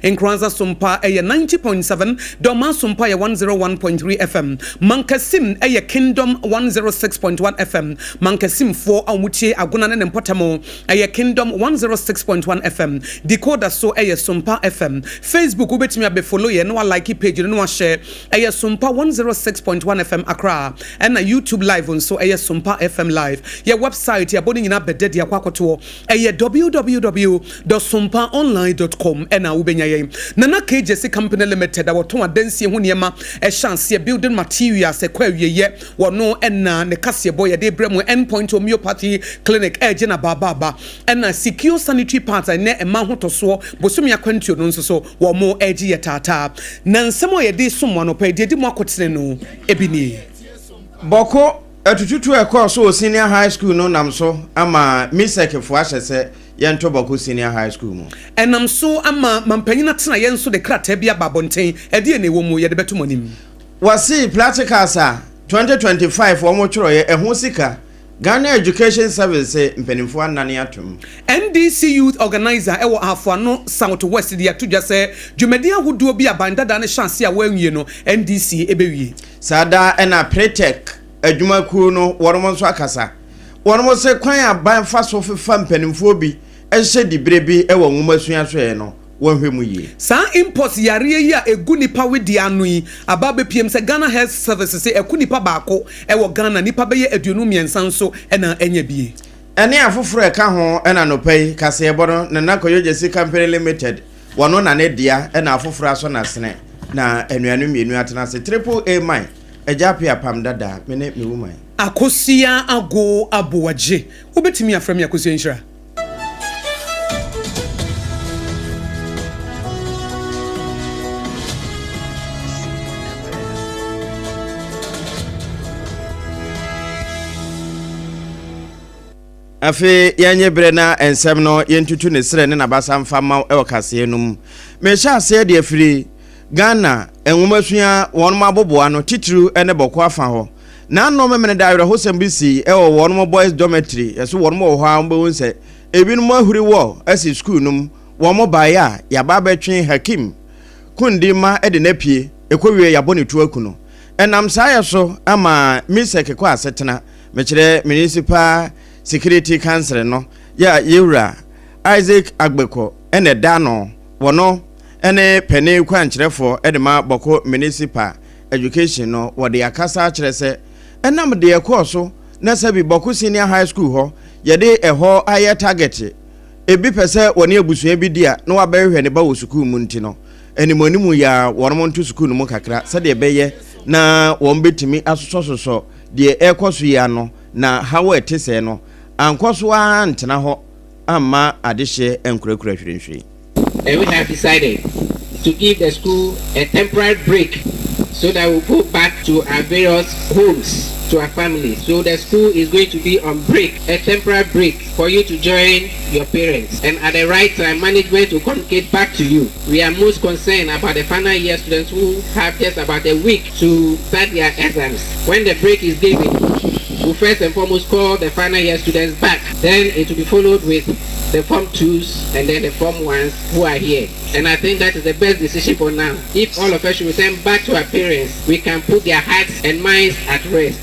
Nkoranza Sompa ɛyɛ 90.7, Dormaa Sompa yɛ 101.3 FM, Mankasim ɛyɛ Kingdom 106.1 FM, Mankasimfoɔ a wɔtie Agona ne ne mpɔtam ɛyɛ Kingdom 106.1 FM, Decoder so ɛyɛ Sompa FM, Facebook wobɛtumi abɛfollow yɛ na walike page no na wahyɛ ɛyɛ Sompa 106.1 FM Accra, ɛna YouTube live nso ɛyɛ Sompa FM live. Yɛ website yɛabɔ no nyinaa bɛdɛ de akɔ akɔtoɔ ɛyɛ www.sompaonline.com ɛna wobɛnya yɛn. Nana KJC Company Limited a wɔtɔn adansie ho nneɛma ɛhyɛ aseɛ building materials ɛkɔ awieyɛ wɔno ɛna ne kaseɛbɔ yɛde brɛ mu. Endpoint Homeopathy Clinic ɛregye na baabaaba ɛna Secure Sanitary Pads a ɛnɛ ɛma ho tɔsoɔ bosome akwantuo no nso so wɔn mo ɛregye yɛ taataa. Na nsɛm a yɛde som anɔpa yi deɛ di mu akɔtene no ebi nie. Bawku atututu a ɛkɔɔ so wɔ senior high school no nam so ama MUSEC foɔ ahyɛ sɛ yɛnto Bawku Senior High School mu. Ɛnam so ama mampanyin atena yɛn nso de krataa bi aba abɔnten ɛdeɛ na ɛwɔ mu yɛde bɛto mo anim. Wɔse practicals a 2025 wɔn twerɛeɛ ɛho sika, Ghana Education Service mpanimfoɔ anane atom. NDC youth organizer ɛwɔ Ahafoano South West de ato dwa sɛ dwumadi ahodoɔ bi aban dada ne hyɛ ase a wɔanwie no, NDC ɛbɛwie. Saa da ɛna Pretec adwumakuo no wɔn nso akasa. Wɔn sɛ kwan aban fa so fefa mpanimfoɔ bi ɛhyehyɛ dibere bi ɛwɔ nwoma sua soɛ no, wɔnhwɛ mu yie. Saa mpox yareɛ yi a egu nipa wedi ano yi aba abɛpiem sɛ Ghana Health Service sɛ ɛku nipa baako ɛwɔ Ghana, nipa bɛyɛ 23 nso ɛna ɛnya bie. Ɛne afoforɔ ɛka ho ɛna nɔpɛ yi kaseɛbɔ no. Nana Kɔyɔ Gyesi Company Limited wɔno na ne dea ɛna afoforɔ asɔ n'asene na anuanom mmienu atena ase. Triple A man agya ape apam dada me ne me woman. Akosua Ago Aboagye, wobɛtumi afrɛ me Akosua Nhyira. Afei yɛnyɛ berɛ na nsɛm no yɛntutu ne serɛ ne n'abasa mfa ma ɛwɔ kaseɛ no mu. Mehyɛ aseɛ deɛ firi Ghana nwomasua wɔn aboboa no titiriw ne Bawku afa hɔ na anom memene da awerɛhosɛm bi si ɛwɔ wɔn boys dormitory. Yɛso wɔn wɔ hɔ a wɔbɛhu sɛ ebinom ahuri wɔ asi sukuu no mu. Wɔn baeɛ a yɛaba abɛtwe Hakim Kundi ma de n'apue ɛkɔwie yɛabɔ ne tu aku no. Ɛnam saa yɛ so ama MUSEC kɔ asetena mekyerɛ Municipal Security Council no yɛ a yɛwura Isaac Agbeko ɛna ɛda no wɔno ɛne panin kwankyerɛfoɔ ɛde ma Bawku Municipal Education no. Wɔde akasa akyerɛ sɛ ɛnam deɛ ɛkɔɔ so na sɛbi Bawku Senior High School hɔ yɛde ɛhɔ ayɛ target, ebi pɛ sɛ wɔne abusua bi di a na wabɛhwehwɛ ne ba wɔ sukuu mu nti no, animanimu yɛ a wɔn nto sukuu no mu kakra sɛdeɛ ɛbɛyɛ na wɔn bɛtumi asosɔsosɔ deɛ ɛrekɔ so yi ano na haw a ɛte sɛɛ no ankɔ so ara ntena hɔ amma adehyeɛ nkurakura hwirenhwiren. And we have decided to give the school a temporary break so that we'll go back to our various homes, to our families. So the school is going to be on break, a temporary break for you to join your parents. And at the right time, management will communicate back to you. We are most concerned about the final year students who have just about a week to start their exams. When the break is given, we'll first and foremost call the final year students back. Then it will be followed with the Form 2s and then the Form 1s who are here. And I think that is the best decision for now. If all of us should return back to our parents, we can put their hearts and minds at rest.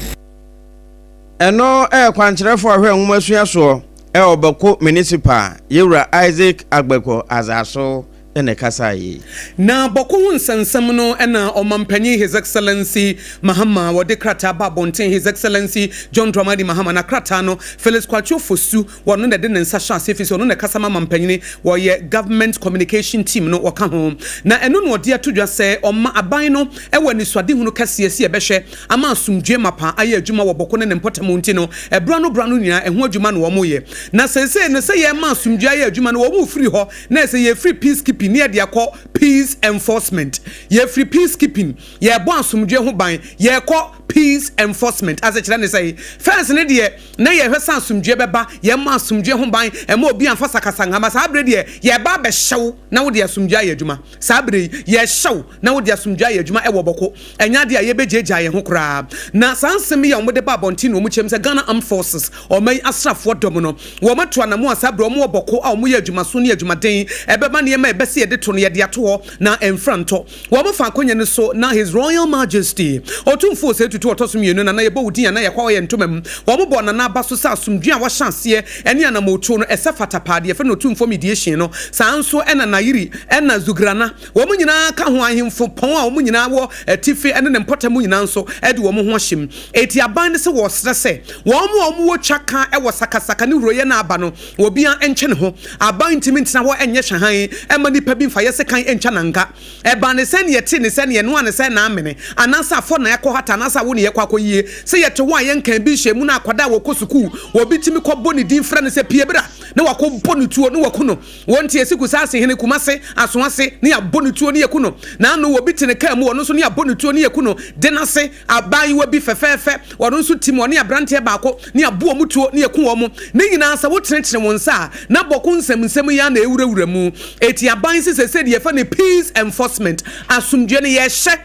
Ɛno ɛyɛ kwankyerɛfoɔ a ɔhwɛ nwoma sua soɔ ɛwɔ Bawku Municipal, yɛwura Isaac Agbeko Azaso ɛna ɛkasa yi. Na Bawku ho nsɛnsɛm no ɛna ɔmampanyin His Excellency Mahama wɔde krataa ba abɔnten. His Excellency John Dramani Mahama na krataa no, Felix Kwakye Ofosu wɔno na ɛde ne nsa hyɛ ase fi sɛ ɔno na ɛkasa ma mampanyini, wɔyɛ government communication team no wɔka ho. Na ɛno na ɔde ato dwa sɛ ɔma aban no ɛwɔ anisoadehunu kɛseɛ si ɛbɛhwɛ ama asomdwe mapa ayɛ adwuma wɔ Bawku ne ne mpɔtam. Nti no ɛbra no bra no nyinaa ɛho adwuma na wɔn yɛ na sɛsɛ no sɛ yɛma asomdwe ayɛ adwuma no, wɔn firi hɔ na ɛsɛ yɛfiri peacekeeping ne yɛde akɔ peace enforcement. Yɛfiri peacekeeping, yɛbɔ asomdwe ho ban, yɛkɔ Peace enforcement asekyerɛ ne sɛ, first ne deɛ na yɛhwɛ sɛ asomdwoe bɛba, yɛma asomdwoe ho ban, ɛma obi amfa sakasa nhama. Saa bere deɛ, yɛba abɛhyɛw na wode asomdwoe ayɛ adwuma. Saa bere yi, yɛhyɛw na wode asomdwoe ayɛ adwuma ɛwɔ Bawku. Ɛnyɛ adeɛ a yɛbɛgyaagyaa yɛn ho koraa. Na saa nsɛm yi a wɔde ba abɔnten na wɔn kyɛm sɛ Ghana Armed Forces, ɔman yi asraafoɔ dɔm no, wɔn ato anamo a saa bere wɔn wɔ Bawku a wɔyɛ adwumaso ne adwumaden ɛbɛma nneɛma a ɛbɛsɛ yɛde to no, yɛde ato hɔ na ɛmfra ntɔ. Wɔn fa akonnwa no so na His Royal Majesty, Ɔtumfoɔ Osei Tutu ɔtɔ so mmienu, Nana, yɛbɔ wo din a na yɛkɔ ɔyɛ ntoma mu. Wɔn bɔ Nana aba so sɛ asomdwe a wahyɛ aseɛ ɛne anamotuo no ɛsɛ fata paa deɛ yɛfrɛ no Otumfoɔ mediation no. Saa nso ɛna Nayiri ɛna Zugrana, wɔn nyinaa ka ho. Ahemfo pɔn a wɔn nyinaa wɔ atifi ɛne ne mpɔtam nyinaa nso ɛde wɔn ho ahyɛ mu. Eti aban no sɛ wɔsrɛ sɛ wɔn a wɔn wɔ twa ka ɛwɔ sakasaka ne huroyɛ no aba no, obiara nkyɛ ne ho. Aban ntumi ntena hɔ ɛnyɛ hwɛhan ɛma nipa bi mfa yɛ sekan ntwa nanka. Ɛba ne sɛ ne yɛte ne sɛ ne yɛnoa ne sɛ n'amene anaasɛ afɔ na yɛkɔ hata anaasɛ awo ne yɛkɔ akɔyie. Sɛ yɛte hɔ a, yɛnkan bi nhyɛ mu na akwadaa a wɔkɔ sukuu, wɔbi tumi kɔbɔ ne din frɛ no sɛ pie bra na wakɔbɔ no tuo ne waku no. Wɔn ti esi Kusaase hene Kumase aso ase ne yɛabɔ no tuo ne yɛku no. N'ano wɔbi te ne kaa mu, ɔno nso ne yɛabɔ no tuo ne yɛku no. De n'ase abaayewa bi fɛfɛɛfɛ, ɔno nso tim ɔne aberanteɛ baako ne yɛabɔ wɔn tuo ne yɛku wɔn. Ne nyinaa sɛ wotenetene wɔn nsa a, na Bawku nsɛmnsɛm yi ara na ɛwurawura mu. Eti aban sɛ sɛ deɛ yɛfɛ no peace enforcement, asomdwe no yɛhyɛ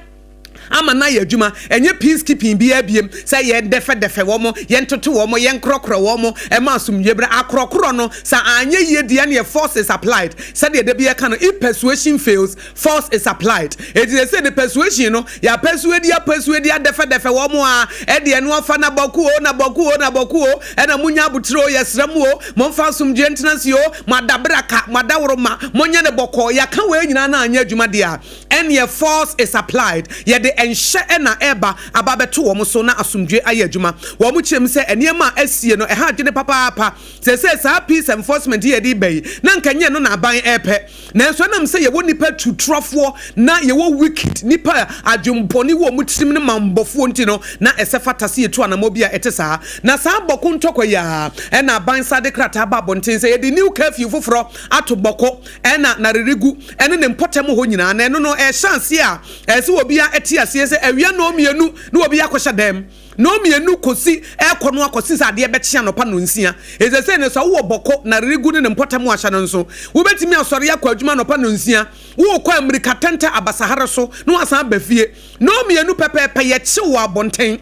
ama na yɛ adwuma. Ɛnyɛ peace keeping biara biem sɛ yɛn dɛfɛdɛfɛ wɔn, yɛn toto wɔn, yɛn korɔkorɔ wɔn ɛma asomdwe bra. Akorɔkorɔ no sɛ anyɛ yie deɛ, neɛ force is applied. Sɛdeɛ da bi yɛka no, if persuasion fails, force is applied. Eti sɛ the persuasion no yɛ persuade a persuade adɛfɛdɛfɛ wɔn a, ɛdeɛ no afa na Bawku o, na Bawku o, na Bawku o, ɛna munya abotire o, yɛsrɛ mu o, momfa asomdwe ntena si o, mo adabraka, mo adaworo ma monyɛ ne bɔkɔɔ. Yɛaka wei nyinaa na anyɛ adwuma deɛ a, ɛneɛ force is applied. Yɛde nhyɛ ɛna ɛba aba bɛto wɔn so na asomdwe ayɛ adwuma. Wɔn kyerɛ mu sɛ nneɛma a asie no ɛha adwene papaapa. Sɛ saa peace enforcement yɛ de ba yi, na nka nyɛ no na aban ɛpɛ. Nanso ɛnam sɛ yɛwɔ nipa tuturɔfoɔ na yɛwɔ wicked nipa a adwembɔne wɔ wɔn tirim ne mambɔfoɔ nti no, na ɛsɛ fata sɛ yɛtu anammɔ bi a ɛte saa. Na saa Bawku ntɔkwa yi a, ɛna aban sa de krataa ba abɔnten sɛ yɛde new curfew foforɔ ato Bawku ɛna Narerigu ɛne ne mpɔtam hɔ nyinaa. Na ɛno no ɛhyɛ aseɛ a, ɛsɛ obiara ɛte aseɛ sɛ awia 2:00 na obi akɔhyɛ dɛm 2:00 kɔsi ɛkɔ no akɔsi sɛ adeɛ bɛkye anɔpa 6:00. Ɛsɛ sɛ ne sɛ wowɔ Bawku Narerigu ne ne mpɔtam ahyɛ no nso, wobɛtumi asɔre akɔ adwuma anɔpa 6:00, wokɔ mmirika tɛntɛ abasahare so na wasan aba fie. 2:00 pɛpɛɛpɛ, yɛkyew wɔ abɔnten,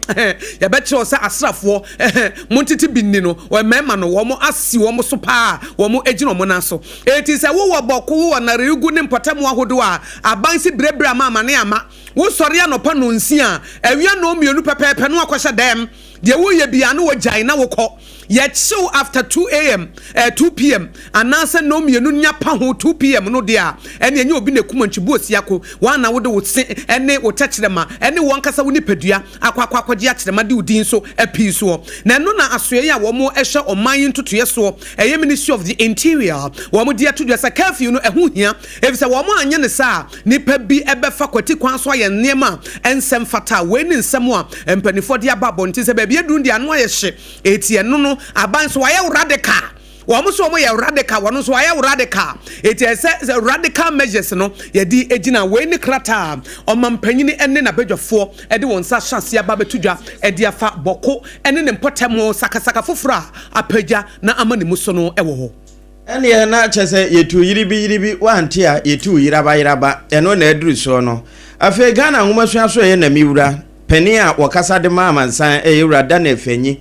yɛbɛkyerɛw sɛ asraafoɔ montete bi nni no, mmarima no wɔn asi wɔn so paa, wɔn gyina wɔn nan so. Eti sɛ wowɔ Bawku, wowɔ Narerigu ne mpɔtam ahodoɔ a, aban si berebere ama amane ama wosɔre anɔpa 6:00, awia 2:00 pɛpɛɛpɛ no akɔhyɛ dɛm. Deɛ woyɛ bia no wɔgyae na wokɔ. Yɛkyew after 2 a.m., 2 p.m. anaasɛ 2:00 nya pa ho 2 p.m. no deɛ a, ɛne ɛnyɛ obi na ekum antwibu osiako wɔn na wode wo se ɛne wo tɛkyerɛma ɛne wɔn ankasa wo nipadua akɔ akɔ akɔgye akyerɛma de wo din so apii soɔ. Na ɛno na asoɛ yi a wɔn ɛhyɛ ɔman yi ntotoeɛ soɔ, ɛyɛ Ministry of the Interior, wɔn de ato dwa sɛ curfew no ɛho hia, efisɛ wɔn anyɛ ne saa, nipa bi ɛbɛfa kwati kwan so ayɛ nneɛma a ɛnsɛm fata. Wei ne nsɛm a mpanimfoɔ de aba abɔnten sɛ baabi aduru deɛ ano ayɛ hye. Eti ɛno no aban so wayɛ radical. Wɔn nso wɔn yɛ radical, wɔn nso wɔayɛ radical. Eti ɛsɛ sɛ radical measures no yɛde gyina. Wei ne krataa a ɔmampanyini ne n'abadwafoɔ de wɔn nsa ahyɛ aseɛ aba abɛto dwa de afa Bawku ne ne mpɔtam sakasaka foforɔ a apagya na ama ne mu so no wɔ hɔ. Ɛneɛ na kyɛ sɛ yɛtu yiribi yiribi wante a, yɛtu yeraba yeraba. Ɛno na aduru soɔ no. Afei Ghana nwomasua so ɛyɛ nami wura panin a wɔkasa de ma amansan, ɛyɛ Wura Daniel Fenyi.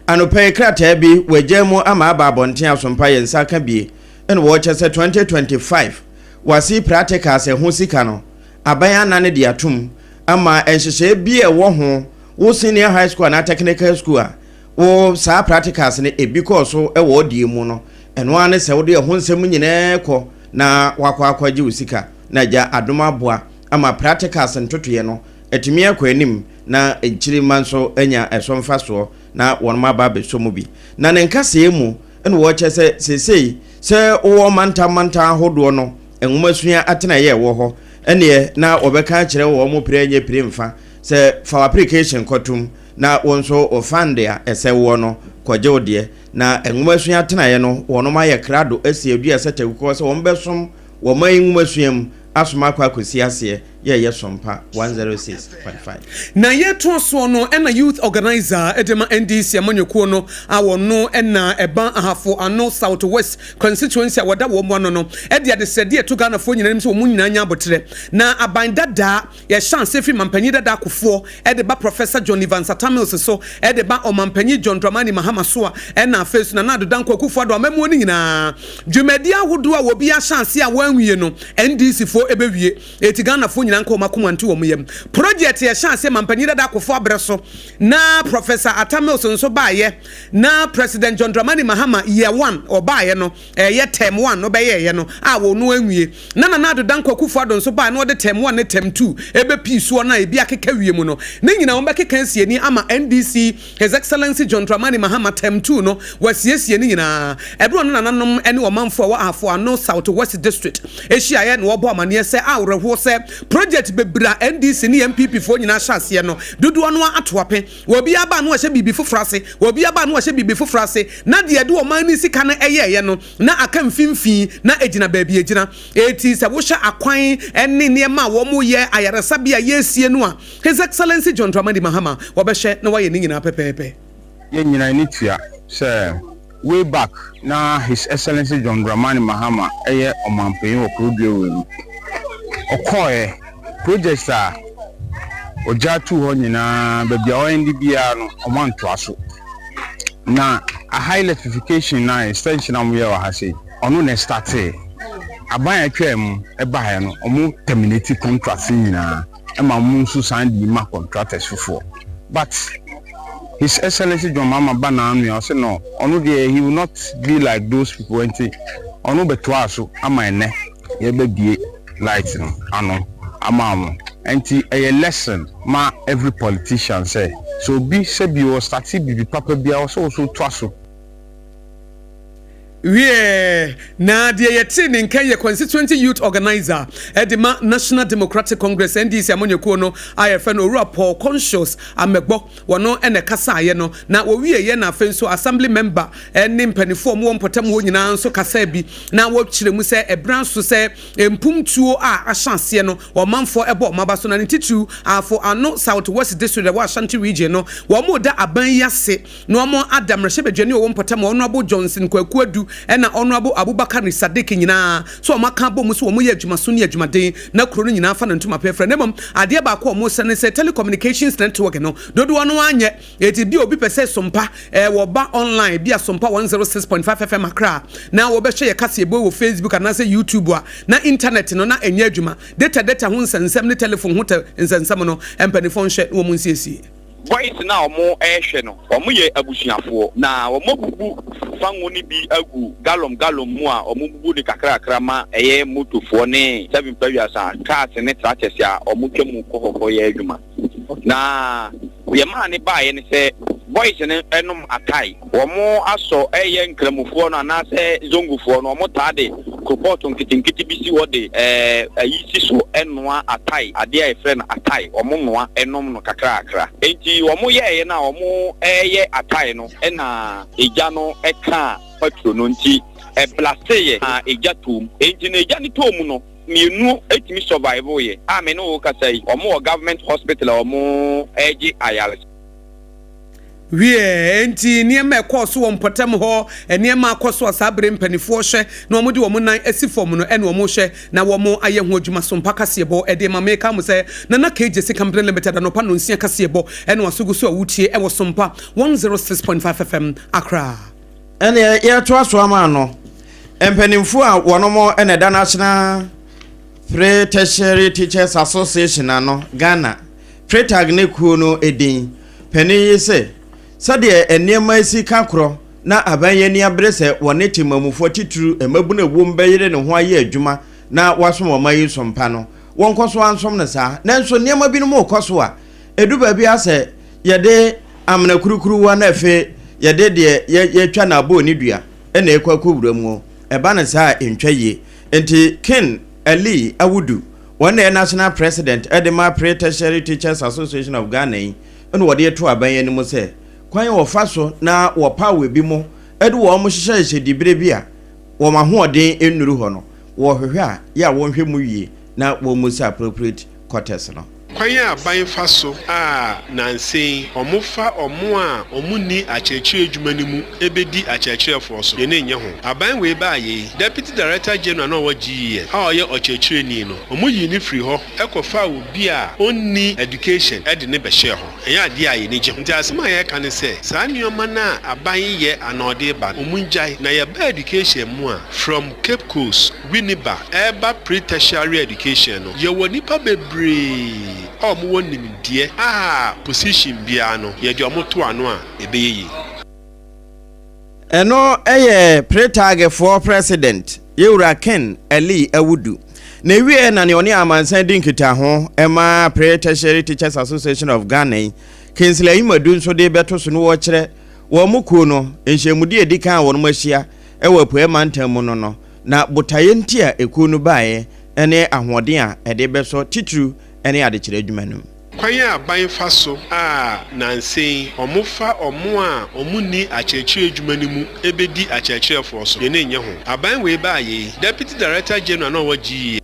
Anɔpa yi krataa bi wɔagya mu ama aba abɔnten asompa yɛn nsa ka bie, ɛna wɔkyɛ sɛ 2025 WASSCE practicals ɛho sika no, aban anane de atom ama nhyehyɛeɛ bi a ɛwɔ ho. Wo senior high school anaa technical school a wo saa practicals no ebi kɔɔ so wɔ ɔdeɛ mu no, ɛno ara ne sɛ wode ɛho nsɛm nyinaa kɔ na wakɔ akɔgye wo sika na agya adom aboa ama practicals ntotoeɛ no atumi akɔ anim na nkyirima nso anya ɛso mfasoɔ na wɔn aba abɛsɔ mu bi. Na ne nkasɛɛ mu ɛna wɔkyɛ sɛ seesei sɛ wowɔ mantam mantam ahodoɔ no nwomasua atenaeɛ ɛwɔ hɔ, ɛneɛ na wɔbɛka akyerɛ wɔn mo pere nyɛ pere mfa sɛ fa application kɔtom na wɔn nso wɔ fund a ɛsɛ woɔ no kɔgye wo deɛ. Na nwomasua atenaeɛ no, wɔnom ayɛ krado asi adua sɛ tɛwukɔ sɛ wɔn bɛsom wɔn man nwomasua mu asom akɔ akɔsi aseɛ. Yɛyɛ Sompa 106.5. Na yɛtoa soɔ no ɛna youth organiser de ma NDC amanyɔkuo no a wɔno ɛna ɛba Ahafo Ano South West constituency a wɔda wɔn ano no ɛde adesrɛdeɛ ɛto Ghanafoɔ nyinaa anim sɛ wɔn nyinaa nya aboterɛ na aban dadaa yɛhyɛ ase firi mampanyin dada Kufuor ɛde ba Professor John Evans Atta Mills so, ɛde ba Ɔmampanyin John Dramani Mahama so a ɛna afei so Nana Addo Dankwa Akufo Addo amammuo no nyinaa dwumadi ahodoɔ a wɔbi ahyɛ ase a wɔanwie no NDC foɔ ɛbɛwie. Eti Ghanafoɔ nyinaa nka wɔn akoma nto wɔn yam. Project yɛhyɛ ase Mampanyin dada Kufuor abrɛ so na Professor Atta Mills nso baayɛ na President John Dramani Mahama year one ɔbaayɛ no, ɛyɛ term one no bɛyɛɛyɛ no a wɔn no anwie na Nana Addo Dankwa Akufo Addo nso baeɛ na ɔde term one ne term two ɛbɛpii soɔ no a ebi akeka wie mu no ne nyinaa wɔn bɛkeka asie ni ama NDC His Excellency John Dramani Mahama term two no wasiesie ne nyinaa. Ɛberɛ ɔne nananom ne ɔmanfoɔ a ɛwɔ Ahafo Ano South West District hyiaeɛ na wɔbɔ amaneɛ sɛ awerɛhoɔ sɛ project bebree a NDC ne NPP foɔ nyinaa hyɛ aseɛ no dodoɔ no ara ato ape. Obiara ba a na wahyɛ biribi foforɔ ase, obiara ba a na wahyɛ biribi foforɔ ase, na deɛ ɛde ɔman no sika no yɛeɛ no, na aka mfimfini, na ɛgyina baabi a ɛgyina. Enti sɛ wohwɛ akwan ne nneɛma a wɔyɛ, ayaresabea a yɛresie no a, His Excellency John Dramani Mahama, wɔbɛhwɛ na wayɛ ne nyinaa pɛpɛɛpɛ. Yɛn nyinaa ani tua sɛ way back na His Excellency John Dramani Mahama yɛ ɔmanpanyin wɔ kuro dua wei mu. Ɔkɔɔɛ, projects a ɔgyaa too hɔ nyinaa baabi a ɔɛnde biara no ɔmo antoa so. Na aha electrification na extension a ɔmo yɛ wɔ ha sei, ɔno na ɛstartee. Aban a atwaa mu ɛbaeɛ no, ɔmo terminate contracts nyinaa ɛma ɔmo nso san de ma contractors foforɔ. But His Excellency John Mahama ba n'ano a ɔsɛ no, ɔno deɛ, he will not be like those people, nti ɔno bɛtoa so ama ɛnɛ yɛbɛbie light no ano ama wɔn. Nti ɛyɛ lesson ma every politician sɛ obi sɛbi wɔ start biribi papa biara, ɔsɛ wɔso toa so. Wie na deɛ yɛte ne nka yɛ constituency youth organizer ɛde ma National Democratic Congress, NDC amanyɔkuo no a yɛfrɛ no Owura Paul Conscious Amɛgbɔ, wɔno ɛna ɛkasaeɛ no. Na wɔwieɛ na afei nso assembly member ɛne mpanimfoɔ a wɔwɔ mpɔtam hɔ nyinaa nso kasaa bi na wɔkyerɛ mu sɛ ɛberɛ so sɛ mpumtuo a ahyɛ aseɛ no, ɔmanfoɔ ɛbɔ ɔmo aba so, na ne titiriw Ahafo Ano South West District ɛwɔ Ashanti Region no, wɔn da aban yi ase na wɔn ada mmarahyɛbadwani a ɔwɔ mpɔtam, Honourable Johnson Kwaku Adu ɛna Honourable Abubakar Sadiq nyinaa so wɔn aka abɔ mu so wɔn yɛ adwumaso ne adwumaden na kuro no nyinaa fa ne ntoma pɛfrɛ. Na mmom adeɛ baako a wɔn sɛ ne sɛ telecommunications network no dodoɔ no anyɛ eti bi obi pɛ sɛ Sompa wɔba online bi a Sompa 106.5 FM Accra na wɔbɛhwɛ yɛ kaseɛbɔ wɔ Facebook anaasɛ YouTube a, na internet no na ɛnyɛ adwuma. Data ho nsɛnsɛm ne telephone ho tɛ nsɛnsɛm no, mpanimfoɔ nhwɛ na wɔn nsiesie. Boys no a wɔrehwɛ no, wɔyɛ abusuafoɔ, na wɔabubu fango no bi agu galɔm galɔm mu a wɔbubu no kakrakra ma ɛyɛ motofoɔ ne seven pawiasa cars ne tractors a wɔtwa mu kɔ hɔ kɔyɛ adwuma. Na deɛ maa ne baeɛ ne sɛ boys no nom atae. Wɔn asɔ ɛyɛ nkramofoɔ no anaasɛ zongofoɔ no, wɔn taa de koropɔɔto nketenkete bi si hɔ de ɛɛ ayi si so noa atae, adeɛ a yɛfrɛ no atae, wɔn noa nom no kakrakra. Enti wɔn yɛɛyɛ no a wɔn ɛɛyɛ atae no ɛna egya no ɛkaa patro no nti ɛblasteeɛ na egya tɔɔ mu. Enti na egya no tɔɔ mu no, mmienu etumi survive yɛ a me ne wo kasa yi, wɔn wɔ government hospital a wɔn ɛregye ayaresa. Wie enti nneɛma ɛkɔɔ so wɔ mpɔtam hɔ, nneɛma akɔ so a saa bere mpanimfoɔ hwɛ na wɔde wɔn nan asi fam no ɛna wɔn hwɛ na wɔn ayɛ ho adwuma. So mpa kaseɛbɔ ɛde ma meka mo sɛ Nana KJC Company Limited anɔpa nonsia kaseɛbɔ ɛna wasogu so a wotie ɛwɔ Sompa 106.5 FM Accra. Ɛneɛ yɛtoa so ama no, mpanimfoɔ a wɔnom ɛna ɛda National Pre-Tertiary Teachers Association ano, Ghana, PRETAG ne kuo no edin panin yi sɛ sɛdeɛ nneɛma si ka korɔ na aban yi ani abere sɛ wɔne temamufoɔ titiriw mmabunu ɛwom bɛyere ne ho ayɛ adwuma na wasom ɔman yi sompa no, wɔnkɔ so ansom no saa. Nanso nneɛma binom rekɔ so a ɛdu baabi a sɛ yɛde amena kurukuruwa na afei yɛde deɛ yɛtwa no abɔɔ ne dua ɛna ɛkɔ akɔwura mu, ɛba no saa a ɛntwa yie. Nti Ken Ali Awudu, wɔn na ɛyɛ national president ɛde ma Pre-Tertiary Teachers Association of Ghana yi, ɛna wɔde to aban anim sɛ kwan a wɔfa so na wɔpaw ebi mo ɛde wɔn hyehyɛhyehyɛ dibere bi a wɔn ahoɔden nnuru hɔ no, wɔhwehwɛ a yɛ a wɔnhwɛ mu yie na wɔn mu sɛ appropriate. quarters no. Kwan a aban fa so a nnansa yi wɔfa wɔn a wɔnni akyerɛkyerɛ adwuma no mu bedi akyerɛkyerɛfoɔ so, yɛn ani nnye ho. Aban wei baeɛ yi, Deputy Director General no a ɔwɔ GES a ɔyɛ ɔkyerɛkyerɛni no, wɔyii no firii hɔ kɔfaa obi a ɔnni education de no bɛhyɛɛ hɔ. Ɛnyɛ adeɛ a yɛn ani gye ho. Nti asɛm a yɛreka ne sɛ, saa nneɛma no a aban yɛ anaa ɔde reba no, wɔngyae. Na yɛba education mu a, from Cape Coast, Winneba, ɛreba pre-tertiary education no, yɛwɔ nnipa bebree a wɔwɔ nimdeɛ a position biara no, yɛde wɔn to ano a, ɛbɛyɛ yie. Ɛno yɛ Pretag-foɔ President, Yewura Ken Ali Awudu. Na ɛwieɛ na nea ɔne amansan di nkitaho ma Pre-Tertiary Teachers Association of Ghana yi, Kingsley Ayimadu nso de rebɛto so no wɔrekyerɛ wɔn mo kuo no nhyiamudie a ɛdi kan a wɔn ahyia wɔ Apueɛ Mantam mu no no, na botaeɛ nti a ekuo no baeɛ ne ahoɔden a ɛde bɛsɔ titiriw ne adekyerɛ adwuma no mu. Kwan a aban fa so a nnansa yi wɔfa wɔn a wɔnni akyerɛkyerɛ adwuma no mu bedi akyerɛkyerɛfoɔ so, yɛn ani nnye ho. Aban wei baeɛ yi, Deputy Director General na ɔwɔ GEA.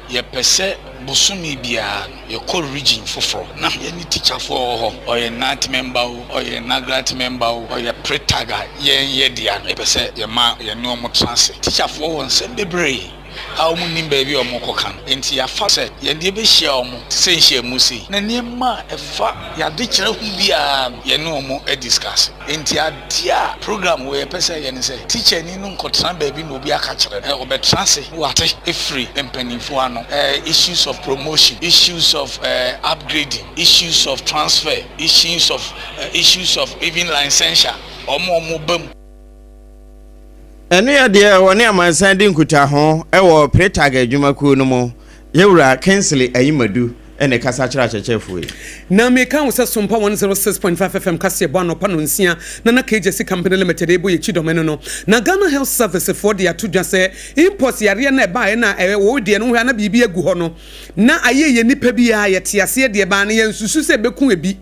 Yɛpɛ sɛ bosome biara no yɛkɔ region foforɔ na yɛne tikyafoɔ a ɔwɔ hɔ, ɔyɛ NAT member o, ɔyɛ NAGRAT member o, ɔyɛ PRETAG a yɛn yɛ dea no, yɛpɛ sɛ yɛma yɛne wɔn tena ase. Tikyafoɔ wɔ nsɛm bebree a wɔn nnim baabi a wɔrekɔka no, enti yɛafa sɛ yɛn deɛ bɛhyia wɔn te sɛ nhyiamu sei, na nneɛma a ɛfa yɛn adekyerɛ ho biara no yɛne wɔn adiscuss. Enti adeɛ a program wei yɛpɛ sɛ ɛyɛ ne sɛ, tikyani no nkɔtena baabi na obi aka kyerɛ no, ɔbɛtena ase na wate afiri mpanimfoɔ ano, issues of promotion, issues of upgrading, issues of transfer, issues of issues of even licensure, wɔn a wɔba mu. Ɛno yɛ deɛ wɔne amansan di nkutaho wɔ Pretag adwumakuo no mu, Yɛwura Kingsley Ayimadu na ɛkasa kyerɛ akyerɛkyerɛfoɔ yi. Na meka wo sɛ Sompa 106.5 FM kaseɛbɔ anɔpa nonsia na na KJC Company Limited rebɔ yɛn kyidɔm ɛno no na Ghana Health Service foɔ de ato dwa sɛ Mpox yareɛ no a ɛbaeɛ no a ɛwɔ wo deɛ no wohwɛ a na biribi agu hɔ no na ayɛ yɛn nipa biara yɛte aseɛ deɛ baa no yɛnsusu sɛ ɛbɛku ebi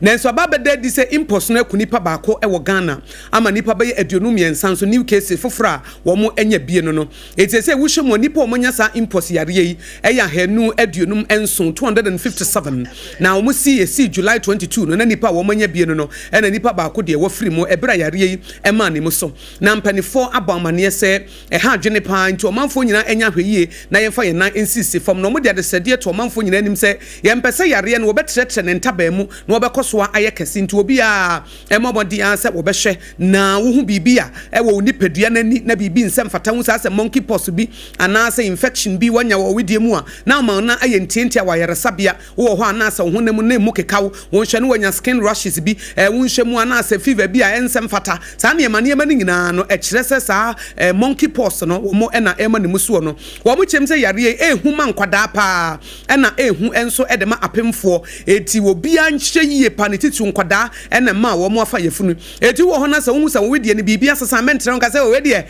nanso aba abɛda adi sɛ Mpox no aku nipa baako wɔ Ghana ama nipa bɛyɛ 53 nso new cases foforɔ a wɔn anya bie no no Enti seesei wohyɛ mu a, nnipa a wɔanya saa mpox yareɛ yi yɛ 257, 257, na wɔsi ɛsii July 22 no na nnipa a wɔanya bie no no na nipa baako deɛ wafiri mu ɛberɛ a yareɛ yi maa ne mu so. Na mpaninfoɔ abɔ amaneɛ sɛ ɛha adwene paa nti ɔmanfoɔ nyinaa nyɛ ahwɛyie na yɛmfa yɛn nan nsisi fam na wɔde adesrɛdeɛ to ɔmanfoɔ nyinaa anim sɛ yɛmpɛ sɛ yareɛ no wɔbɛtrɛtrɛ ne ntaban mu na wɔbɛkɔ so ayɛ kɛse nti obiara mmɔ mmɔden ara sɛ wɔbɛhwɛ na wohu biribi a ɛwɔ wo nipadua no ani na biribi nsɛ mfata ho saa sɛ monkey pox bi anaasɛ infection bi woanya wɔ wo wedeɛ mu a na ama wo nan ayɛ ntiantia wɔ ayaresabea wowɔ hɔ anaasɛ wo honam mu na emu keka wo wonhwɛ no woanya skin rashes bi eh, wonhwɛ mu anaasɛ fever bi a ɛnsɛ mfata saa nneɛma nneɛma no nyinaa no ɛkyerɛ sɛ saa eh, monkey pox no wɔn na ɛma ne mu soɔ no wɔn kyerɛm sɛ yareɛ yi ɛhu ma nkwadaa paa ɛna ɛhu nso de ma apemfoɔ enti obiara nhyɛ yie pa ne titiriw nkwadaa ɛna ɛma wɔn afa yafunu Eti wɔ hɔ na sɛ wohu sɛ wo wedeɛ no biribi asesa a, mɛntra ho nka sɛ, 'O wei deɛ,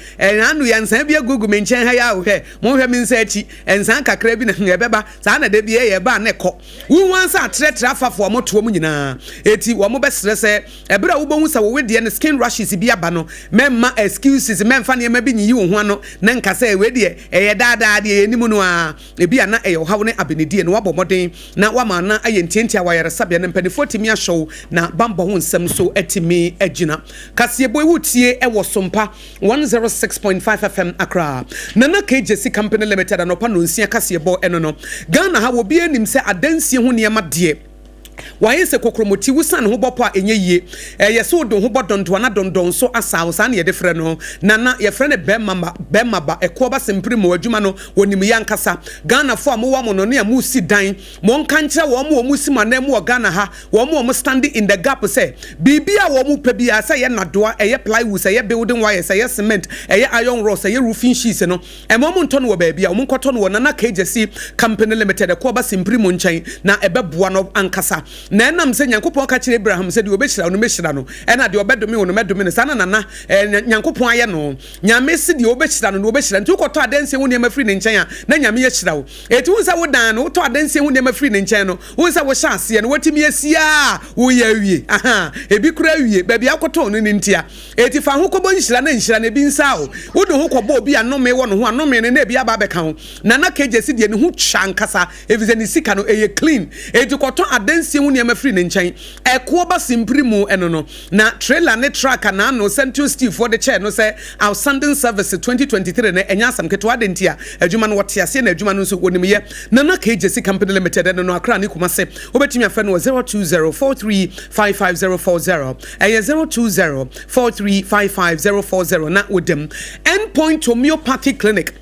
ano yi a nsaa bi agugu me nkyɛn ha yi ara o, hwɛ, monhwɛ me nsa akyi, nsaa kakra bi na ɛbɛba. Saa na da biara ɛyɛ, ɛba a na ɛkɔ. Wohu ara sɛ atrɛtrɛ afafo a wɔtoa mu nyinaa. Eti wɔbɛsrɛ sɛ, ɛberɛ a wobɛhu sɛ wo wedeɛ no skin rashes bi aba no, mɛmma excuses, mɛmfa nneɛma bi nyiyi wo ho ano na nka sɛ, 'Wei deɛ, ɛyɛ daadaa deɛ, yɛnnim no ara. Ebia na ɛyɛ ɔhaw ne abenedie na woabɔ mmɔden na woama no ayɛ ntiantia wɔ ayaresabea na mpanimfoɔ atumi ahwɛ wo na bammɔ ho nsɛm nso atumi agyina. Kaseɛbɔ yi wotie wɔ Sompa 106.5 FM Accra. Nana K. Gyasi Company Limited anɔpa nnɔnsia kaseɛbɔ ɛno no. Ghana ha obiara nim sɛ adansie ho nneɛma deɛ Wayɛ sɛ kokromoti, wosiane ho bɔ pɔ a ɛnyɛ yie. Ɛyɛ sɛ wode wo ho bɔ dɔndoa na dɔndɔn nso asaw, saa na yɛde frɛ no. Nana, yɛfrɛ no bɛrima bɛrima ba, ɛkoɔ ba sempere mu, adwuma no wɔnim yɛ ankasa. Ghanafoɔ a mowɔ amonɔne a moresi dan, monka nkyerɛ wɔn a wɔresi mo ananmu wɔ Ghana ha, wɔn a wɔn standing in the gap sɛ, biribi a wɔn pɛ biara, sɛ ɛyɛ nnadoa, ɛyɛ plywoods, ɛyɛ building wires, ɛyɛ cement, ɛyɛ iron rods, ɛyɛ roofing sheets no, Ɛmma wɔn ntɔ no wɔ baabi a wɔn nkɔtɔ no wɔ Nana Kegyesi Company Limited ɛkɔ ɔba Simpiri mu nkyɛn na ɛbɛboa no ankasa. Na ɛnam sɛ Nyankopɔn ka kyerɛɛ Abraham sɛ, Deɛ ɔbɛhyira wo no, mɛhyira no, ɛna deɛ ɔbɛdome wo no, mɛdome no, saa na Nana, eh, Nyankopɔn ayɛ no. Nyame se deɛ ɔbɛhyira no no, ɔbɛhyira no. Nti wokɔtɔ adansie ho nneɛma firi ne nkyɛn a, na Nyame ahyira wo. Enti wohu sɛ wodan no, wotɔ adansie ho nneɛma firi ne nkyɛn no, wohu sɛ wohyɛ aseɛ no, watumi asi ara a, woreyɛ awie. Ahaa, ebi koraa awie, baabi a wokɔtɔɔ no no ntia. Enti fa ho kɔbɔ nhyira na nhyira no ebi nsa wo. Wode ho kɔbɔ obi a nnome wɔ ne ho a, nnome no na ebi aba abɛka wo. Nana Kegyesi deɛ ne ho twa ankasa efisɛ ne sika no ɛyɛ clean. Enti kɔtɔ adansie ho nneɛma firi ne nkyɛn. Ɛkoɔ ba simpiri mu ɛno no. Na trailer ne truck a n'ano Central Steel foɔ de kyɛɛ no sɛ outstanding service 2023 no ɛnyɛ asɛm ketewa. Adɛn nti a? Adwuma no wɔte aseɛ na adwuma no nso wɔnim yɛ. Nana Kegyesi Company Limited ɛno no Accra ne Kumase. Wobɛtumi afrɛ no wɔ 020 43 55040. Ɛyɛ 020 43 55040 na wodam. End Point Homeopathy Clinic.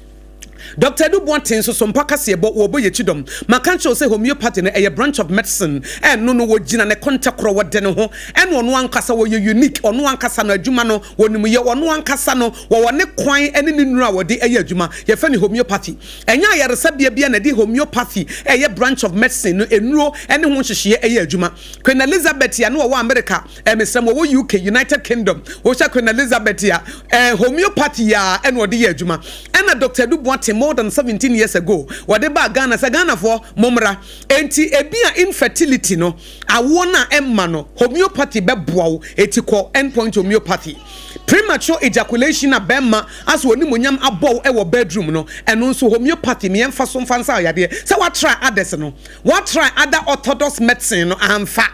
Doctor Adu Boateng nso so mpa kaseɛbɔ wɔ ɔbɔ yɛkyi dɔm. Maka nkyerɛ wo sɛ homeopathy no ɛyɛ branch of medicine ɛno no wɔgyina ne kɔntɛkorɔ wɔde ne ho ɛna ɔno ankasa wɔyɛ unique ɔno ankasa no adwuma no wɔnim yɛ ɔno ankasa no wɔwɔ ne kwan ɛne ne nnuro a wɔde ɛyɛ adwuma yɛfrɛ no homeopathy ɛnyɛ ayaresabea bia na ɛde homeopathy ɛyɛ branch of medicine no nnuro ɛne ho nhyehyeɛ ɛyɛ adwuma Queen Elizabeth a na ɔwɔ America, eh, mesrɛ mo, ɔwɔ UK, United Kingdom. Wohwɛ Queen Elizabeth a, eh, homeopathy a ɛna ɔde yɛ adwuma. Ɛna Dr. Adu Boateng more than 17 years ago, wɔde baa Ghana sɛ Ghanafoɔ, mommra. Enti ebi a infertility no, awoɔ no a ɛmma no, homeopathy bɛboa wo. Eti kɔ Endpoint Homeopathy. Premature ejaculation a bɛrima asɛ onimuonyam abɔ wo wɔ bedroom no, ɛno nso homeopathy, meɛmfa so mfa nsa yadeɛ. Sɛ woatra others no, Wa try other orthodox medicine no amfa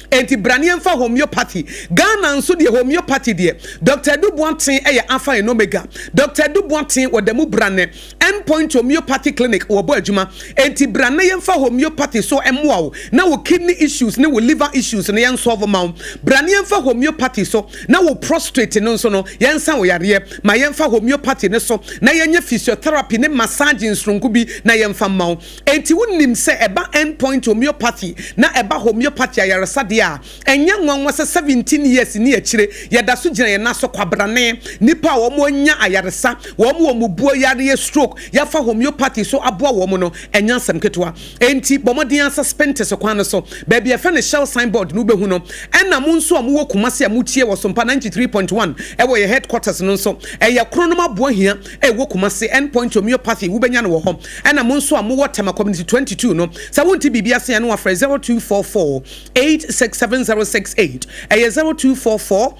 enti bra ne yɛnfa homeopathy. Ghana nso deɛ homeopathy deɛ Doctor Adu Boateng yɛ alpha and omega. Doctor Adu Boateng wɔ da mu bra nɛ End Point Homeopathy Clinic wɔbɔ adwuma enti bra na yɛnfa homeopathy so mmoa wo na wo kidney issues ne wo liver issues no yɛn solve ma wo. Bra ne yɛnfa homeopathy so na wo prostrate no nso no yɛnsa wo yareɛ. Ma yɛnfa homeopathy no so na yɛnyɛ physiotherapy ne massage nsoronko bi na yɛnfa mma wo. Enti wunim sɛ ɛba End Point Homeopathy na ɛba homeopathy ayaresa deɛ a, ɛnyɛ nwanwa sɛ 17 years ni akyire yɛda so gyina yɛn nan so kwabrane. Nnipa a wɔn anya ayaresa, wɔn wɔ mmubuo yareɛ, stroke, yɛafa homeopathy so aboa wɔn no, ɛnyɛ asɛm ketewa. Enti bɔ mmɔden ara sɛ Spintex kwan no so, baabi a yɛfrɛ no Shell sign board no wobɛhu no. Ɛna mo nso a mowɔ Kumasi a motie wɔ Sompa 93.1 ɛwɔ yɛn headquarters no nso, ɛyɛ Kronom Aboahia ɛwɔ Kumasi, End Point Homeopathy wobɛnya no wɔ hɔ. Ɛna mo nso a mowɔ Tema Community 22 no, sɛ wonte biribi ase a na wafrɛ 0244 867068. Ɛyɛ 0244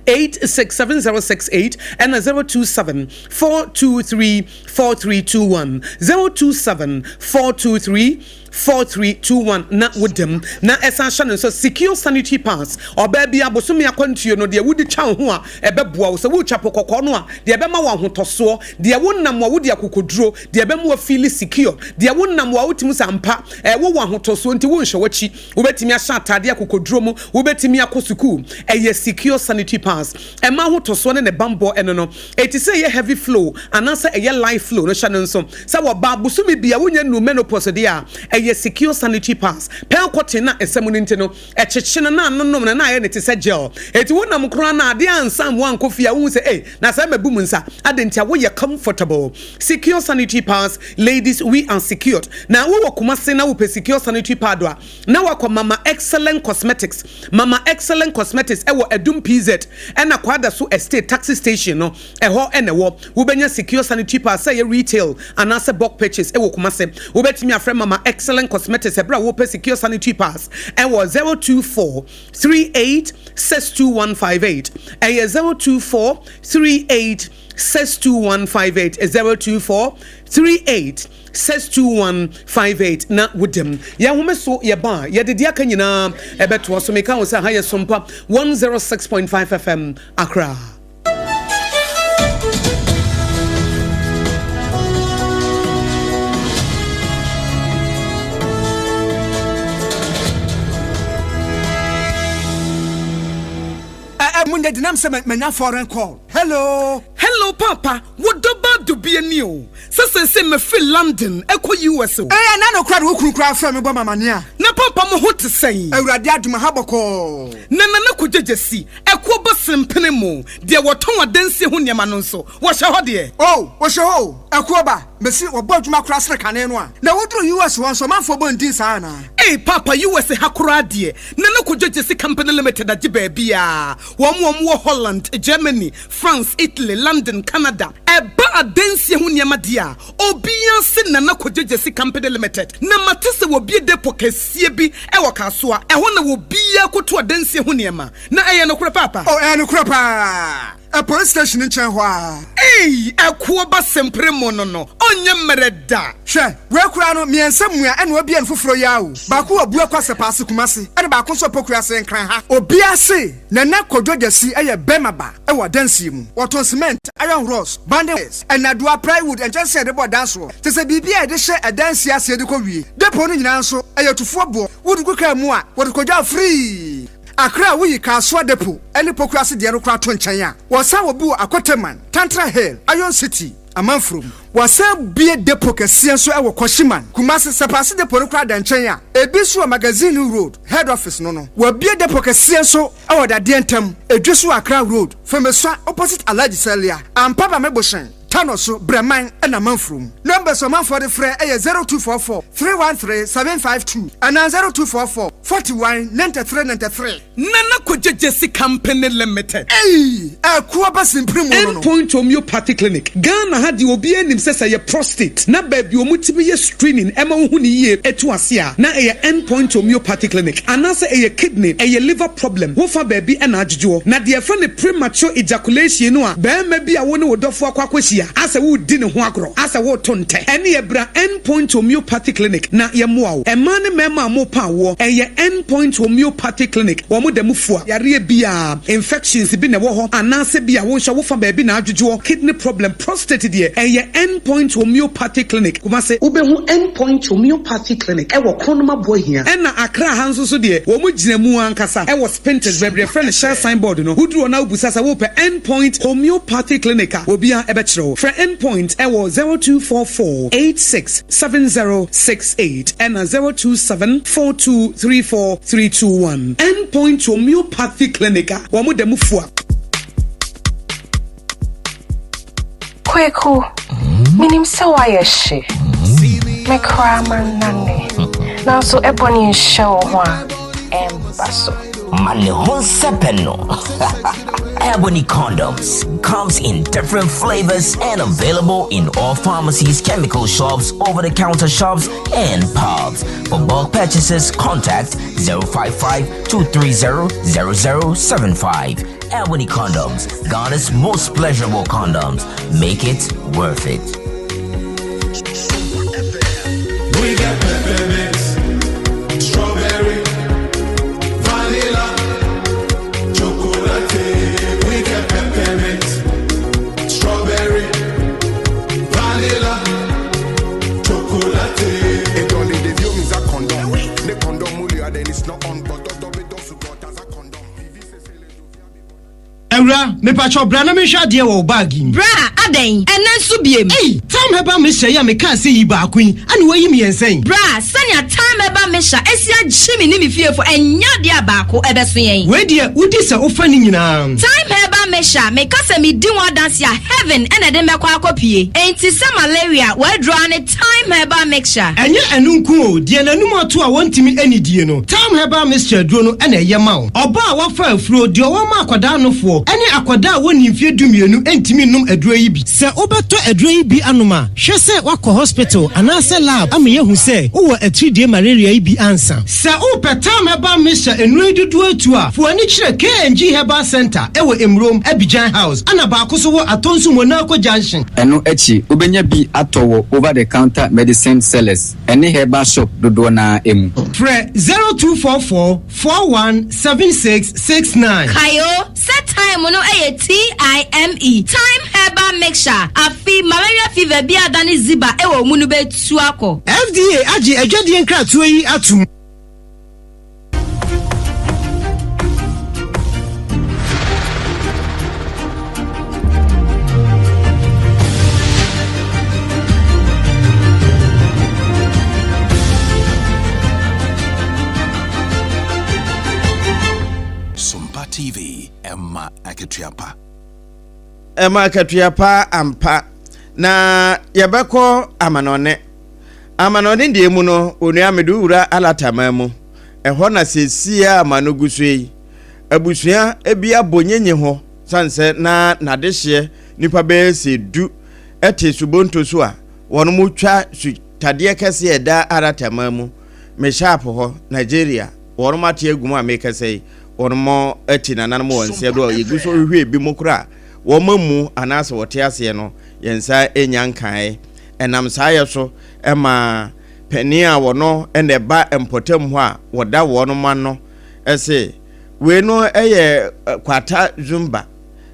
867068 ɛna 027 423 4321. 027 423 4321 na woda mu. Na ɛsan hyɛ no nso secure sanitary pads. Ɔbaa bi abosome akwantuo no deɛ wode twa wo ho a ɛbɛboa wo. Sɛ woretwa po kɔkɔɔ no a, deɛ ɛbɛma wo ahotɔsoɔ, deɛ wonam a wode akokoduro, deɛ ɛbɛma wo afeeli secure, deɛ wonam a wotumi sɛ ampa eh, wowɔ ahotɔsoɔ nti wonhwɛ w'akyi, wobɛtumi ahyɛ ataadeɛ akokoduro mu, wobɛtumi akɔ sukuu. Ɛyɛ secure sanitary pads. Ɛma ahotɔsoɔ ne ne bammɔ ɛno no. Ɛti sɛ ɛyɛ heavy flow anaasɛ ɛyɛ light flow no hyɛ no nso. Sɛ wɔba bosome bi a wonya nnuu menopause deɛ a, ɛyɛ secure sanitary pads. Pearl cotton no a ɛsɛ mu no nti no, Ɛkyekye no na anonom no na ayɛ no te sɛ gel. Enti wonam koraa na adeɛ ansa mmoa ankɔ fie a wohu sɛ ei na sɛ mabu mu nsa. Adɛn nti a woyɛ comfortable. Secure sanitary pads, ladies we are secured. Na wowɔ Kumasi na wopɛ secure sanitary pad a na woakɔ Mama Excellent Cosmetics. Mama Excellent Cosmetics ɛwɔ Adum PZ ɛna Kwadaso Estate taxi station no ɛhɔ na ɛwɔ. Wobɛnya secure sanitary pad sɛ ɛyɛ retail anaasɛ bulk purchase ɛwɔ Kumasi. Wobɛtumi afrɛ Mama Excellent Cosmetics ɛberɛ a wopɛ secure sanitary pads ɛwɔ 024 38 62158. Ɛyɛ 024 38 62158. 024 38 62158 na wodam. Yɛn home so yɛba a, yɛde deɛ aka nyinaa ɛbɛtoa so. Meka wo sɛ ha yɛ Sompa 106.5 FM Accra. Munya dinam sɛ manya foreign call. Hello. Hello paapa, wo dɔ ba dubia ni o. Sɛ seesei mafiri London kɔ US o. Ɛɛ na nokora de wo kunu koraa frɛ me bɔ me amaneɛ a. Na paapa mo ho te sɛn? Awurade adom aha bɔkɔɔ. Na Nana Kogyegyesi, ɛkoɔ ba sempene mo, deɛ wɔtɔn adansie ho nneɛma no nso, wɔhyɛ hɔ deɛ? Oh, wɔhyɛ hɔ o, ɛkoɔ ba, mese wɔbɔ adwuma koraa sene kane no a. Na woduru US hɔ nso ɔmanfoɔ bɔ ndin saa anaa? Ei paapa US ha koraa deɛ Nana Kojo Gyesi Company Limited agye baabiaa, wɔn wɔn wɔ Holland, Germany, France, Italy, London, Canada. Ɛba adansie ho nneɛma deɛ a, obiaa se Nana Kojo Gyesi Company Limited. Na mate sɛ wɔbue depot kɛseɛ bi wɔ Kasoa, ɛhɔ na obiaa kɔtu adansie ho nneɛma. Na ɛyɛ nokorɛ paapa? Oh ɛyɛ nokorɛ paa. Ɛ police station nkyɛn hɔ ara. Eii ɛkoɔ ba sempere mo no no ɔnyɛ mmerɛ da. Hwɛ, wei koraa no, mmiɛnsa mua ɛna wabue no foforɔ yi ara o. Baako wɔ Buakwa Sɛpaase Kumasi ɛna baako nso wɔ Pokuase Nkran ha. Obiara se Nana Kwadwo Gyasi yɛ bɛrima ba wɔ adansie mu. Wɔtɔn cement, iron rods, bonding wires, nnadewa, plywood, nkyɛnsee a yɛde bɔ dan soɔ, kyerɛ sɛ biribi a yɛde hyɛ adansie aseɛ de kɔ wie. Depot no nyinaa nso, ɛyɛ tufoɔ boɔ. Wode gu kaa mu a, wɔde kɔdwa wo free. Accra a woyi Kasoa Depot ne Pokuase deɛ no koraa to nkyɛn a, wɔsan wɔ bi wɔ Akoteman, Tantra Hill, Iron City, Amanfurom. Wɔasan abue depot kɛseɛ nso wɔ Kwashiman, Kumasi. Sɛpaase Depot no koraa da nkyɛn a, ebi nso wɔ Magazine Road, Head Office no no. Wɔabue depot kɛseɛ nso wɔ Dadeɛ Ntam, Edweso Accra Road, Femesua opposite Alhaji Salia, Ampaba Mebohyɛn. Tano so, Brɛman na Manfurom. Numbers a ɔmanfoɔ de frɛ yɛ 0244 313 752 anaa 0244 41 93 93. Nana Kogye Gyesi Company Limited. Ei! Akuo ba simpiri mu no no. End Point Homeopathy Clinic, Ghana ha deɛ obiara nim sɛ sɛ ɛyɛ prostate na baabi a wɔtumi yɛ screening ɛma wohu no yie ɛtu ase a na ɛyɛ End Point Homeopathy Clinic anaasɛ ɛyɛ kidney, ɛyɛ liver problem wofa baabi na adwodwoɔ. Na deɛ yɛfrɛ no premature ejaculation no a barima bi a wo ne wo dɔfoɔ akɔ akɔhyia asɛ woredi ne ho agorɔ asɛ woreto ntɛ ɛneɛ bra End Point Homeopathy Clinic na yɛmmoa wo. Mmaa ne mmarima a mopa awoɔ ɛyɛ End Point Homeopathy Clinic wɔn da mu fua yareɛ biara, infections bi na ɛwɔ hɔ anaasɛ bi a wo nso wofa baabi na adwodwoɔ, kidney problem, prostate deɛ ɛyɛ End Point Homeopathy Clinic, Kumasi. Wobɛhu End Point Homeopathy Clinic ɛwɔ Kronum Aboahia. Ɛna Accra ha nso so deɛ wɔn gyina mu ankasa ɛwɔ Spintex baabi yɛfrɛ no Shell sign board no. Woduru hɔ na wobisa sɛ wopɛ End Point Homeopathy Clinic a, obiara ɛbɛkyerɛ wo. Frɛ End Point ɛwɔ 0244 86 7068 ɛna 027 4234 321. End Point Homeopathy Clinic a wɔn da mu fua. Kweku, menim sɛ woayɛ hye. Me koraa mannane. Nanso ɛbɔ ne nhyɛ wo ho a, ɛmba so. Ma ne ho nsɛpɛ no. Ebony condoms comes in different flavors and available in all pharmacies, chemical shops, over-the-counter shops, and pubs. For bulk purchases, contact 055 230 0075. Ebony condoms, Ghana's most pleasurable condoms. Make it worth it. We got peppermint, strawberry, vanilla, chocolate. We got peppermint, strawberry, vanilla, chocolate. Awura, mepakyɛw bra na menhwɛ adeɛ wɔ wo bag yi mu. Bra, adɛn? Ɛnnɛ nso biem? Ei! Thyme Herbal Mixture yi a mekaa sɛ yi baako yi, ɛna woayi mmiɛnsa yi? Bra, sɛnea Thyme Herbal Mixture asi agye me ne me fiefo, ɛnyɛ adeɛ a baako ɛbɛso yɛn. Wei deɛ, wodi sɛ wofa ne nyinaa. Thyme Herbal Mixture, meka sɛ medi ho adanse a, heaven na ɛde me bɛkɔ akɔpue. Enti sɛ malaria, w'aduro ara ne Thyme Herbal Mixture. Ɛnyɛ ɛno nko o, deɛ n'anum ato a wɔntumi nnidie no, Thyme Herbal Mixture aduro no na ɛyɛ ma wo. Ɔbaa a wafa afuro, deɛ ɔwɔ ma akwadaa nofoɔ, ne akwadaa a wɔnnii mfeɛ dumienu ntumi nnom aduro yi bi. Sɛ wobɛtɔ aduro yi bi anom a, hwɛ sɛ woakɔ hospital anaasɛ lab ama yɛahu sɛ wowɔ atiridie malaria yi bi ansa. Sɛ wopɛ Thyme Herbal Mixture nnuro yi dodoɔ atu a, fa w'ani kyerɛ KNG Herbal Centre wɔ Emurom, Abidjan House, ɛna baako nso wɔ Atonsu Monaco Junction. Ɛno akyi, wobɛnya bi atɔ wɔ over-the-counter medicine sellers ne herbal shop dodoɔ no ara mu. Frɛ 0244 41 76 69. Kae o, sɛ thyme no yɛ TIME, Thyme Herbal Mixture, afe malaria fever bi a adane ziba wɔ wo mu no bɛtu akɔ. FDA agye adwadie nkratoɔ yi atom. Sompa TV, ɛma akatua pa. Ɛma akatua pa ampa. Na yɛbɛkɔ amanɔne. Amanɔne deɛ mu no, onua mede wo wura Alataman mu. Ɛhɔ na seesei a m'ano gu so yi, abusua bi abɔ nyenye hɔ sane sɛ na n'adehyeɛ nnipa bɛyɛ sɛ du te subonto so a wɔn twa sutadeɛ kɛseɛ a ɛda Alataman mu, Meshap hɔ, Nigeria. Wɔn ate agu mu a merekasa yi, wɔn ati nananom wɔ nseɛ do a yɛgu so hwehwɛ ebinom koraa a wɔn amu anaasɛ wɔte aseɛ no, yɛn nsa nnya nkaeɛ. Ɛnam saa yɛ so ma panin a wɔno na ɛba mpɔtam hɔ a wɔda wɔn ano se, wei no yɛ Kwata Zumba,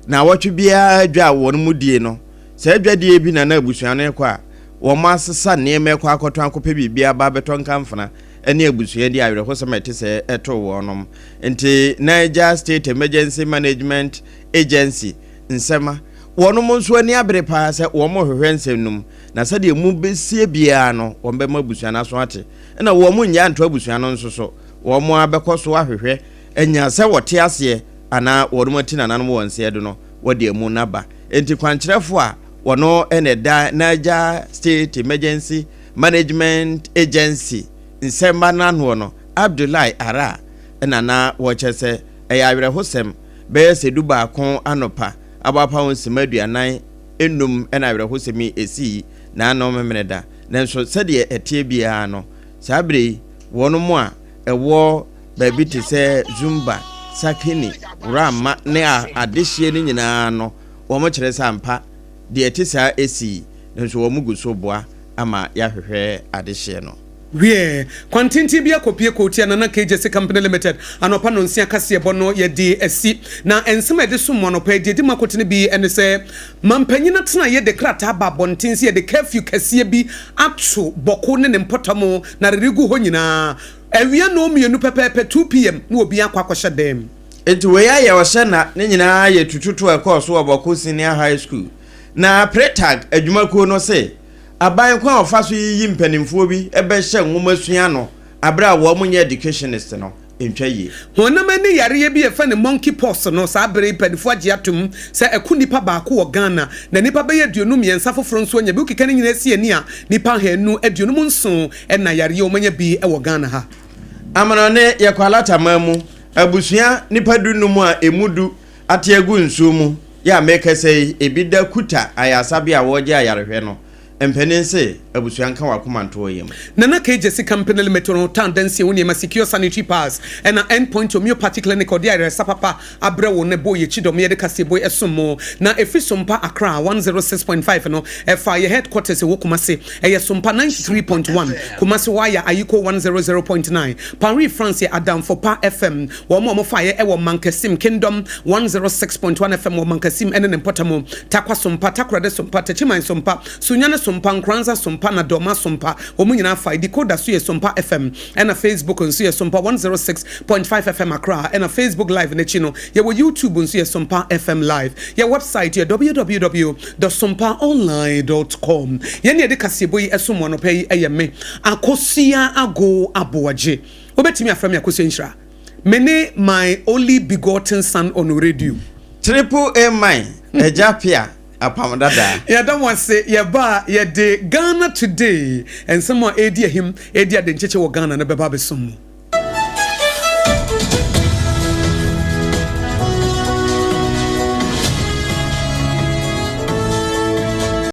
naawɔtwe biara dwa a wɔn mu die no. Saa dwadie bi na na abusua no rekɔ a wɔn asesa nneɛma rekɔ akɔtɔn akɔpɛ biribi aba abɛtɔ nkamfena ne abusua di awerɛhosɛm a ɛte sɛɛ too wɔnom. Nti Niger State Emergency Management Agency nsɛma wɔnom nso ani abere paa sɛ wɔn rehwehwɛ nsɛm no mu na sɛdeɛ emu bɛsie biara no wɔn bɛma abusua no aso ate ɛna wɔn nnyae nto abusua no nso so wɔn ara bɛkɔ so ahwehwɛ anya sɛ wɔte aseɛ anaa wɔnom ati nananom wɔn nseɛ do no wɔde amu no aba. Enti kwankyerɛfoɔ a wɔno na ɛda Niger State Emergency Management Agency nsɛmma no anoɔ no, Abdullahi Arah na na wɔkyerɛ sɛ ɛyɛ awerɛhosɛm bɛyɛ sɛ dubaako anɔpa abɔ apaho nsima 45 na awerɛhosɛm yi esii naano Memeneda. Nanso sɛdeɛ ɛteɛ biara no, saa berɛ yi wɔnom a ɛwɔ baabi te sɛ Zumba, Sakini, Wurama ne adehyeɛ no nyinaa no, wɔkyerɛ sɛ ampa deɛ ɛte saa esii, nanso wɔn gu so boa ama yɛahwehwɛ adehyeɛ no. Wiɛ, kwan tenten bi akɔpue Kootia Nana KJC Company Limited anɔpa nnɔnsia kaseɛbɔ no yɛde asi. Na nsɛm a yɛde som mo anɔpa yi, deɛ ɛdi mu akotene bi ne sɛ, Mampanyin atenaeɛ de krataa ba abɔnten sɛ yɛde curfew kɛseɛ bi ato Bɔko ne ne mpɔtam na reregu hɔ nyinaa. Awia nnɔnmienu pɛpɛɛpɛ, 2 PM, na obiara akɔ akɔhyɛ dan mu. Enti wei ayɛ ɔhyɛ na ne nyinaa yɛ tututu a ɛkɔɔ so wɔ Bɔko Senior High School. Na Pretag adwumakuo no se aban kwan a ɔfa so yiyi mpanimfoɔ bi bɛhyɛ nwomasua ano aberɛ a wɔn nyɛ educationist no ntwa yie. Honam ani yareɛ bi a yɛfrɛ no monkey pox no, saa bere yi mpaninfoɔ agye atom sɛ ɛko nnipa baako wɔ Ghana, na nnipa bɛyɛ 53 foforɔ nso anya bi. Wokeka ne nyinaa si ani a, nnipa 257 na yareɛ yi wɔanya bi wɔ Ghana ha. Amanɔne, Yɛkɔ Alataman mu abusua nnipa 15 a ɛmu du ate agu nsuo mu Yɛ a merekasa yi, ebi da Kuta ayaresabea a wɔregye ayarehwɛ no. Mpanin se, abusua nka w'akoma nto wo yam. Nana K. Gyasi Company Limited no tan dansie ho nneɛma, Secure Sanitary Pads, ɛna End Point Homeopathy Clinic a ɔde ayaresa papa abrɛ wo no bɔ yɛn akyi dɔm yɛde kaseɛbɔ yi som mo. Na ɛfiri Sompa Accra 106.5 no ɛfa yɛ headquarters ɛwɔ Kumasi ɛyɛ Sompa 93.1, Kumasi hɔ ayɛ Ayiko 100.9, Paris France yɛ Adamfo Pa FM. Wɔn a wɔfaeɛ wɔ Mankasim, Kingdom 106.1 FM wɔ Mankasim ne ne mpɔtam, Tarkwa Sompa, Takoradi Sompa, Techiman Sompa, Sunyani Sompa, Nkoranza Sompa na Dormaa Sompa. Wɔn nyinaa fae. Decoder so yɛ Sompa FM ɛna Facebook nso yɛ Sompa 106.5 FM Accra ɛna Facebook Live no akyi no yɛwɔ YouTube nso yɛ Sompa FM Live. Yɛn website yɛ www dot sompaonline dot com. Yɛn ne yɛde kaseɛbɔ yi som mo anɔpa yi yɛ me, Akosua Ago Aboagye. Wobɛtumi afrɛ me Akosua Nhyira. Me ne my only begotten son on radio. Triple A man, Agya Pia, Apam Dadaa. Yɛda mo ase, yɛba a yɛde Ghana Today nsɛm a ɛredi ahim, ɛredi adenkyekye wɔ Ghana no bɛba abɛsom mo.